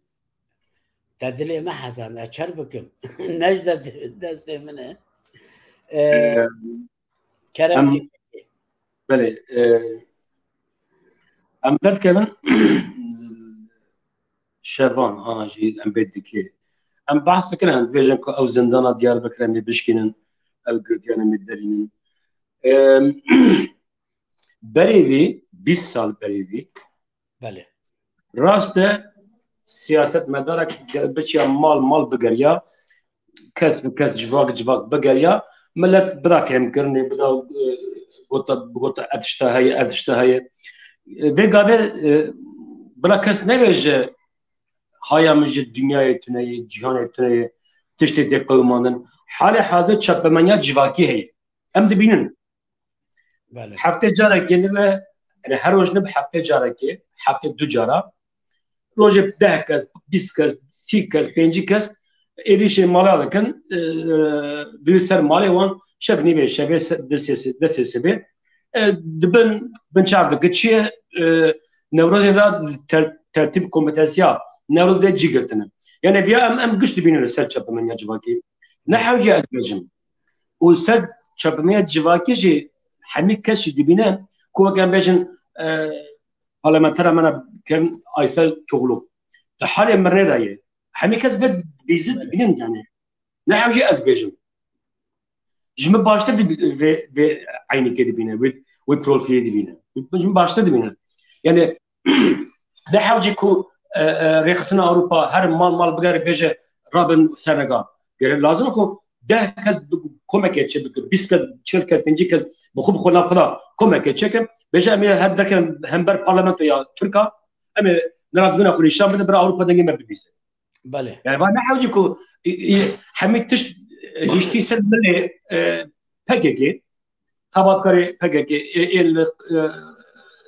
te dilê me hezand, ez çer bikim? Nejde destê min e. Ee, Kerem em, kê. Belê, e, em derdikevin şevan, ha, jî em bê dikê. Em behs dikin, em dibêjin ku ew zindana Diyarbekir em ê bişkînin, ew girtiyan em ê derînin. E, berê vî, bîst sal berê vî, Belê. Rast e, siyasetmedarek ger biçiya mal mal bigeriya, kes bi kes, civak civak bigeriya, millet bida fêmkirinê, bida, e, gota, bigota ev tişta heye, ev tişta heye. E, vê gavê, e, bila kes nebêje haya min ji dinyayê tune ye, cîhanê tune ye, tiştê tê qewimandin. Halê hazir çapemeniya civakî heye. Em dibînin. Belê. Heftê carekê nibe, yani her roj nibe heftê carekê, heftê du cara. Rojê deh kes, bîst kes, sî kes, pêncî kes êrîşê mala dikin, e, e, di ser malê wan şev nîvê, şevê se-, destê se-, destê sibê. E, dibin, binçav dike çi ye, e, Newrozê de ter-, tertîb kompetansiya Newrozê cî girtine. Yani viya em, em giş dibînin li ser çapemeniya civakî. Ne hewce ez bêjim. Û ser çapemeniya civakî jî hemî kes jî dibîne ku weke em bêjin, e, parlamentera me ne Kevin Aysel Toglu di halê mirinê de ye. Hemî kes vê bîzî dibînin yani. Ne hewce ez bêjim. Ji min baştir dibî-, vê, vê eynîkê dibîne, wê, wê profilê dibîne. Ji min baştir dibîne. Yani ne hewcî ku, e, e, rêxistina Ewropa her mal mal bigere bêje rabin serega. Gere lazim e ku deh kes bi-, komekê çêbike, bîst kes, çil kes, pêncî kes bi xwe, bi xwe nav xwe da komekê çêke. Bêje em ê her derke hember parlamentoya Tirka, em ê nerazbûna xwe nîşan bidin, bira Ewropa dengê me bibîse. Belê. Yani va ne hewcî ku, e, e, hemî tişt, e, hiştî ser milê, e, P K K, xebatkarê P K K, ê, ê li, e,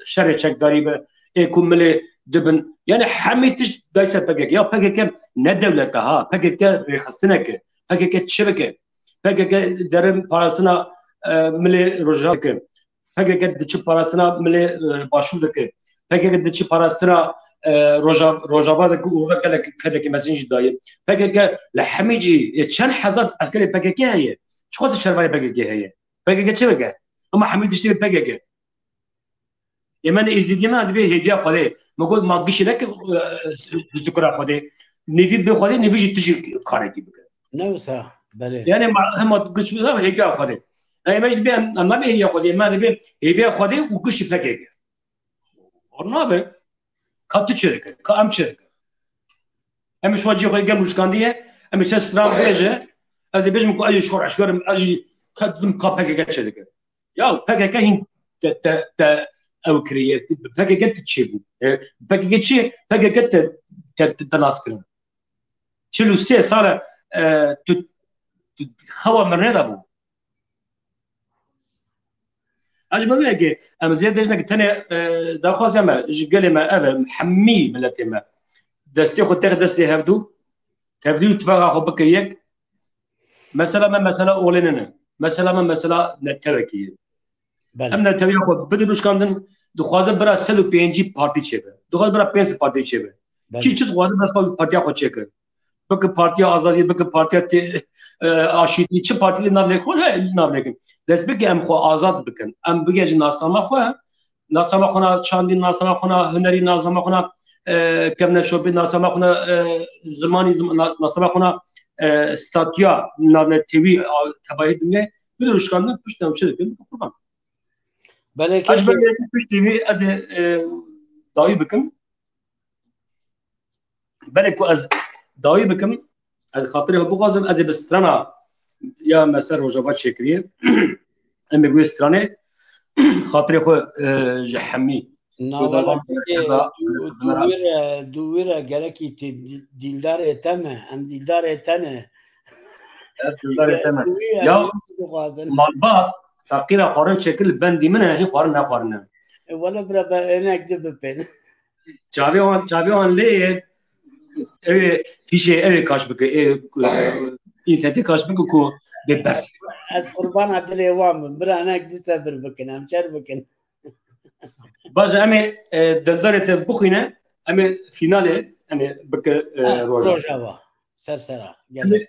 şerê çekdarî be, ê ku milê dibin. Yani hemî tişt dayse P K K. Ya P K K ne dewlet e ha, P K K rêxistineke, P K K çivike, P K K derin parastina, e, milê Rojava dike. P K K diçi parastina milê, e, Başûr dike. P K K diçi parastina, e, Roja-, Rojava dike û gelek kedekî mezin jî daye. P K K li hemî cî, e, çend hezar eskerê P K K heye. Çiqas şervanê P K K heye. P K K çi bike? Ama hemî tiştê P K K. Ê me ne Êzidî me dibê hêviya Xwedê. Me got ma gişê neke, e, dizdi kura Xwedê. Nêvî bê Xwedê, nêvî jî tu jî karekî bike. Ne wisa, belê. Yani ma, hema giş bi hêviya Xwedê. Yani me jî dibê em, em nabê hêviya Xwedê, me dibê hêviya Xwedê û gişî P K K. Or nabe. Ka tu çi dike, ka em çi dike. Em ê şwa cihê xwe gel rûşkandiye, em ê ser stran bêje, ez ê bêjim ku ez jî şoreşger im, ez jî ka didim ka P K K çêdike. Ya P K K hîn te, te, te ew kiriye. P K K tu çêbû. E, P K K çi? P K K te, te, te, te nas kirin. Çil û sê sal e, e, tu, tu xewa mirinê de bû. Ez ji ber wê yekê, em zêde jinekî tenê, e, daxwaza me, ji gelê me ev e, hemî miletê me. Destê xwe tex destê hevdû, tevdî û tifaqa xwe bike yek. Mesela me, mesela olê nene. Mesela me, mesela netewekî ye. Belê. Em netewiya xwe bidin rûşkandin, dixwaze bira sed û pêncî partî çêbe. Dixwaze bira pênc sed partî çêbe. Belê. Kî çi dixwaze, bes xwe partiya xwe çêkir. Bike partiya azadiyê, bike partiya tê, e, aşîtî, çi partî li nav nekin, xwe li nav nekin. Dest bike em xwe azad bikin. Em bigihîjin nasnama xwe, nasnama xwe na çandî, nasnama xwe na hunerî, nasnama xwe na, e, kevneşopî, nasnama xwe na, e, zimanî, zim-, na-, nasnama xwe na, e, statûya navnetewî a tebayê dinyê, bidin rûşkandin, pişt em çi dikin, qurban. Belê, ez ji ber kekê. Yekî piştî vî ez ê, e, dawî bikim. Belê ku ez dawî bikim, ez xatirê xwe bixwazim, ez ê bi strana ya me ser Rojava çêkiriye. Em ê bi wê stranê xatirê xwe, e, ji hemî Navara Rojava pekê keza du-, duwîr e, duwîr e, gerekî tê di-, dîldarê te me, em dîldarê te ne. Ez dîldarê te me. Duwîr e, Ya, em dixwazin. Malbat, feqîra xwarin çêkir li bendî min e, hîn xwarin nexwarine. E, wele bira be, enek di bipên. Çavê wan, çavê wan lê ye, ew ê fîşê, ew ê kaş bike, ê, ê, înternetek kaş bike ku bê bes. Ez qurbana dilê wan bim. Bira enek di sebir bikin, em çer bikin. Baş e, em ê, e, dildarê te bixwîne, em ê fînalê, em ê bike, e, Ha, Rojava. Rojava. Ser sera. Gelek.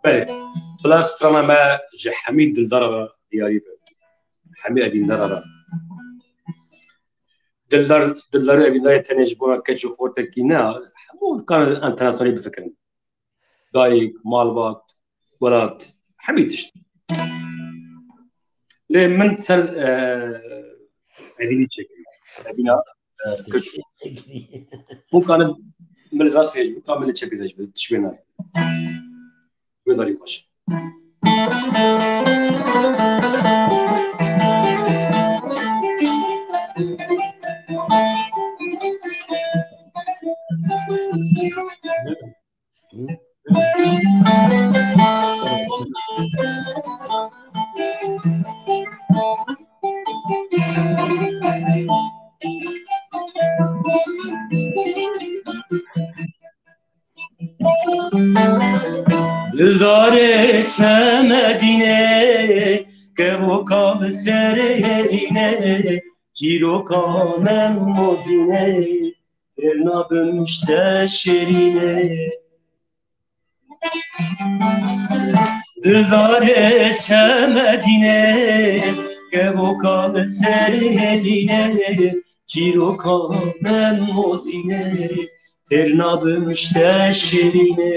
Belê. Bila strana me ji hemî dildara re diyarî be. Hemî evîndara re. Dildar, dildar û evîndarê tenê ji bona keç û xortekî ne, hemû dikarin internasyonalî bifikirin. Dayik, malbat, welat, hemî tişt. Lê min ser, e, evînî çêkir. Evîna, e, keç. Hûn karin min li rastê ji, hûn karin min li çepê de ji, tişt wê nayê. Guhdarî xweş. Dildarê çemedînê, kevoka li serê herînê, çîroka me mozînê, têr nabim ji te şêrînê. Dildarê çemedînê, kevoka li serê herînê, çîroka me mozînê, têr nabim ji te şêrînê.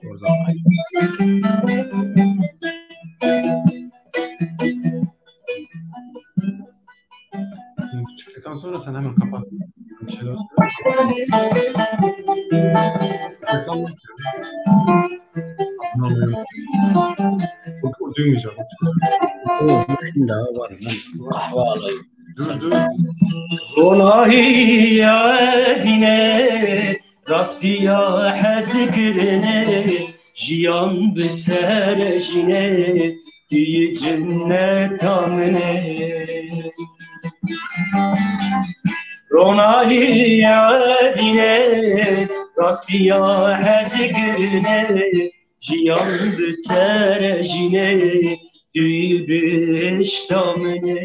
Orada. Çıktıktan sonra sen hemen kapat. Bir şeyler söyle. Reklam yok ya. Anlamıyorum. Bak, o duymayacağım. Oğlum, şimdi daha var. Ben kahve alayım. Dur, dur. Ronahiya evînê, rastiya hezkirinê, jiyan bi serejînê, tu yî cinneta min î. Ronahî evîne, rastiya hezkirine, jiyan bi terejîne, dû bi ştamine.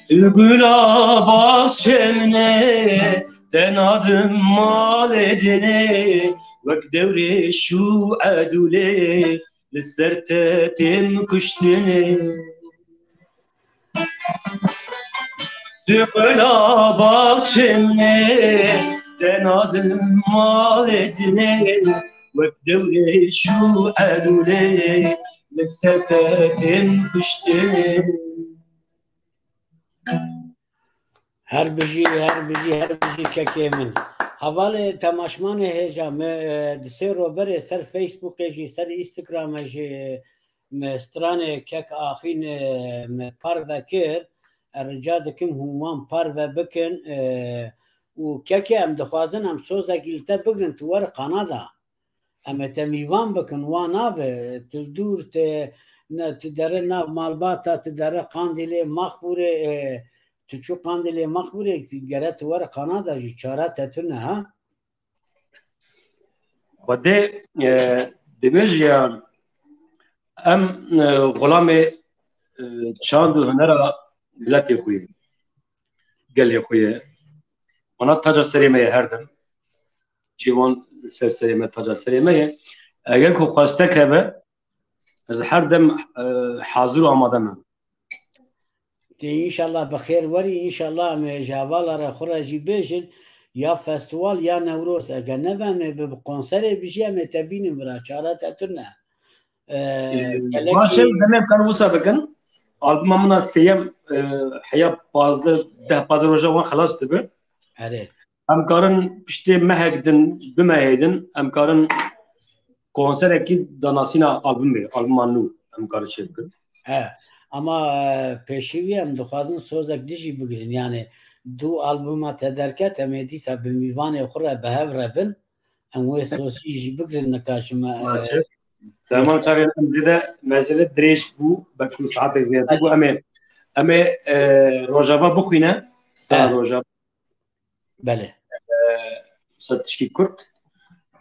Tu gula baxçê min e, te nadim malê din e, wek dewrêş û edûlê li ser te têm kuştinê. Tu gula baxçê min e, te nadim malê din e, wek dewrêş û edûlê li ser te têm kuştinê. Her bijî, her bijî, her bijî kekê min. Hevalê temaşmanê hêja me, e, di sê roberê ser Facebookê jî, ser Instagramê jî, e, me stranê kek Axîn, e, me parve kir. E, rica dikim hûn wan parve bikin, e, û kekê em dixwazin em sozekî li te bigrin, tu were Kanada. Em ê te mîvan bikin, wa nabe. Tu dûr, te, ne, tu dere nav malbata, tu dere Qandîlê, Maxbûrê, e, tu çû Qandîlê, Maxbûrê, gere tu were Kanada jî, çare te tune, ha? Xwedê, e, dibêje ya, em, e, xulamê, e, çand û hunera miletê xwe ye, gelê xwe ye. Wana taca serê me ye her dem. Cîwan ser serê me, taca serê me ye. Eger ku xwestek hebe, ez her dem, e, hazir û amade me. Tê înşallah bi xêr werî, înşallah em ê ji hevala re xwe re jî bêjin, ya festîval ya Newroz. Eger nebe em ê bi, bi konserê bijî, em ê te bînin vira, çare te tune. E, Ee, gelekî baş e, demê em karin wisa bikin. Albuma min a sêyem, e, heya pazdeh, deh pazdeh roja wan xelas dibe. Erê. Em karin piştê mehek din, du mehê din, em karin konserekî danasîna albumê, albuma nû em karin çê bikin. He, ama, e, pêşî wî em dixwazin sozek dijî bigirin. Yani du albuma te derket, em ê dîsa bi mîvanê xwe re bi hev re bin. Em wê sozî jî bigirin nika ji me, e, Baş e. Tamam, çavên em zêde mesele dirêj bû, belkî saetek zêde bû. Em ê, em ê, e, Rojava bixwîne. Star He. Rojava. Belê. E, ser tişkî kurt.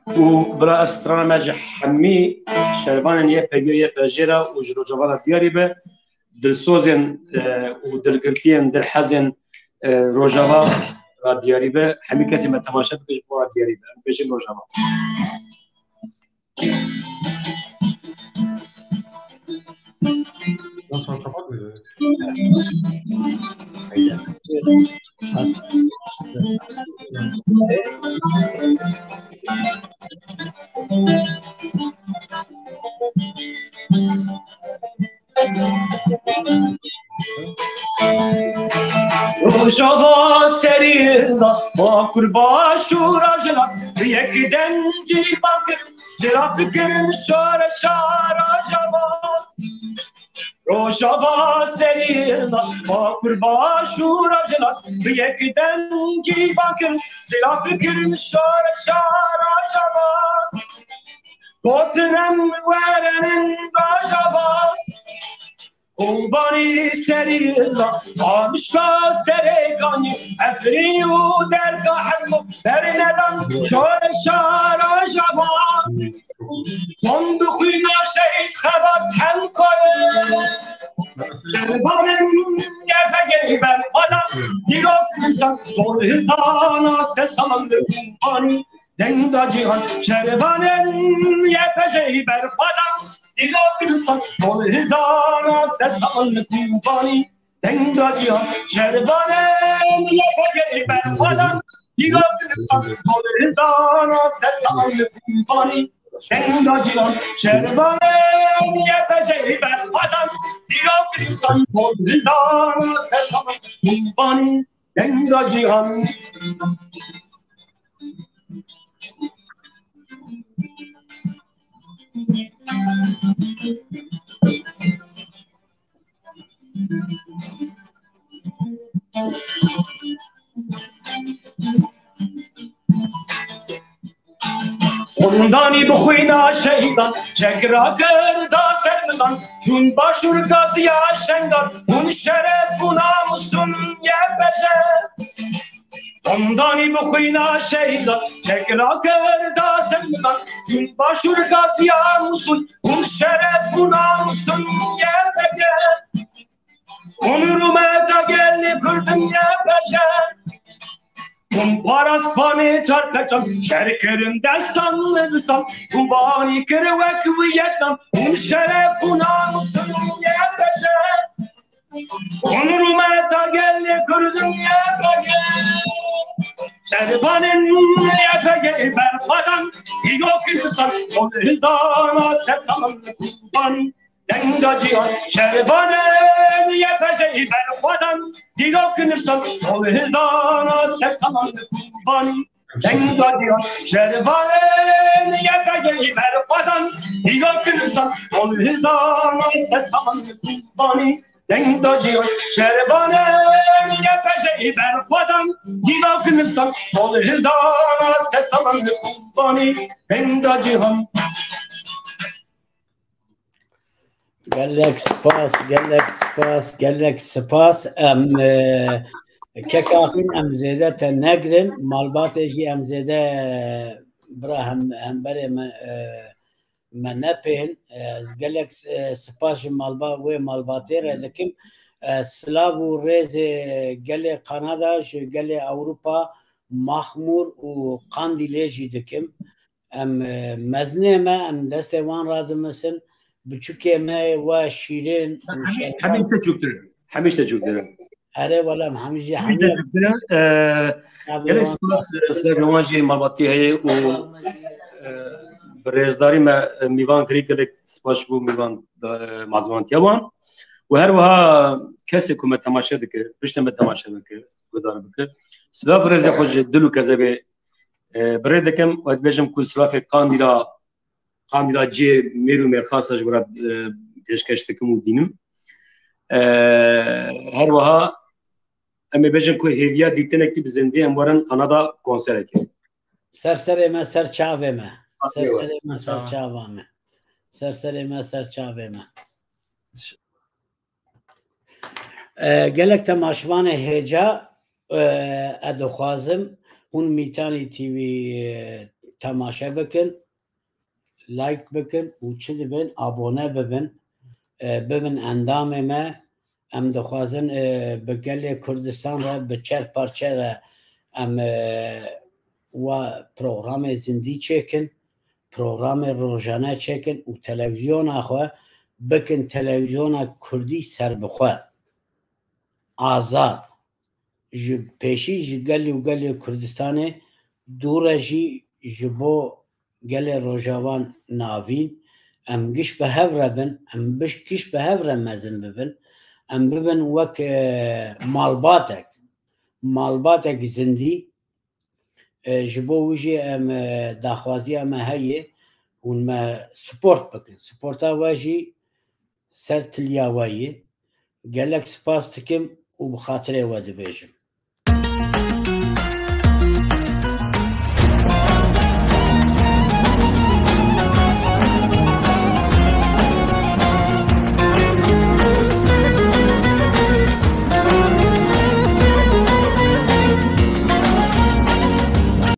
Û bila ev strana me ji hemî şervanên Y P G, Y P J re û ji Rojava re diyarî be. Dilsozên, e, û dilgirtiyên, dilhezên, e, Rojava re diyarî be. Hemî kesê me temaşe bike, ji bo re diyarî be. Em bêjin Rojava. Ondan sonra kapat mıydı? Rojava serî da, Bakur Başûra jina, bi yek dengî bakirin, jina bikirin şoreşa Rojava. Rojava serî da, Bakur Başûra jina, bi yek dengî bakirin, jina bikirin şoreşa Rojava. Gotin em werenin Rojava. Kobanî serî la, Amişka serê kanî, Efrîn û derga Hemo, bernedan şoreşa Rojava. Son bi xwîna şehîd Xebat Hemkoyê. Şervanên Y P G'yê berxwedan, dîrok insan, bol hildana sesan li Kobanî. Dengda cîhan, şervanên Y P G'yê berxwedan, dîrok insan, bol hildana sesan li Kobanî. Dengda cîhan, şervanên Y P G'yê berxwedan, dîrok insan, bol hildana sesan li Kobanî. Dengda cîhan, şervanên Y P G'yê berxwedan, dîrok insan, bol hildana sesan li Kobanî. Dengda cîhan. Fondanî bi xwîna şehîdan, çek rakir da ser min dan, çûn başûr gaziya şengan, hûn şeref û namus hûn Y P J. Fondanî bi xwîna şehîdan, çek rakir da ser min dan, çûn başûr gaziya Mûsul, hûn şeref û namus hûn Y P G. Hûn rûmeta gelê Kurd in Y P G. Hûn parasvanê çar keçan, şer kirin destan li disan, Kobanî kir wek Vietnam, hûn şeref û namus hûn Y P G. Hûn rûmeta gelê Kurd in Y P G. Şervanên Y P G berxwedan, dîrok disan, hûn hildana ser saman Kobanî. Denga cîhan, şervanên Y P G berxwedan, dîrok nivsan, hol hildana ser saman Kobanî. Denga cîhan, şervanên Y P G berxwedan, dîrok nivsan, hol hildana ser saman Kobanî. Denga cîhan, şervanên Y P G berxwedan, dîrok nivsan, hol hildana ser saman Kobanî. Denga cîhan. Gelek spas, gelek spas, gelek spas. Em e, kekaxîn em zêde te negrin, malbatê jî em zêde bira hem hemberê me e, me nepên. E, gelek e, spas ji malba wê malbatê re dikim. E, silav û rêzê gelê Kanada, ji gelê Ewropa, Maxmûr û Qandîlê jî dikim. Em e, mezinê me, em destê wan radimisin, biçûkê me wa şîrin û şervan. Hemî işte çûktir. Hemî işte çûktir. Erê wele em hemî jî Hemî işte hemî çûktir. E, Tabii Gelek wan spas, e, silav wan jî malbatî heye û e, bi rêzdarî me e, mîvan kirî gelek spas ji bo mîvan da, e, mazmantiya wan. Û her wiha kesê ku me temaşe dike, piştê me temaşe bike, guhdar bike. Silav rêzê xwe ji dil û kezebê e, bi rê dikim û dibêjim ku silavê Qandîla, Qandîla cihê mêr û mêrxasa ji we re e, pêşkeş dikim û dînim. E, her wiha em ê bêjin ku hêviya dîtinekî bi zindî em werin Kanada konserekê. Ser serê me, ser çavê me. Ser serê me, ser çava me. Ser serê me, ser çavê me. E, gelek temaşvanê hêca, e, ez dixwazim hûn Mîtanî T V, e, temaşe bikin, like bikin û çi dibin, abone bibin, e, bibin endamê me. Em dixwazin, e, bi gelê Kurdistan re, bi çer parçe re em, e, wa programê zindî çêkin, programê rojane çêkin û televîzyona xwe bikin televîzyona Kurdî serbixwe, azad. Ji pêşî ji gelî û gelê Kurdistanê dû re jî ji bo gelê Rojavan navîn, em giş bi hev re bin, em biş-, giş bi hev re mezin bibin, em bibin wek, e, malbatek, malbatek zindî, e, ji bo wî jî em, e, daxwaziya me heye, hûn me support bikin. Supporta we jî ser tiliya we ye. Gelek spas dikim û bi xatirê we dibêjim.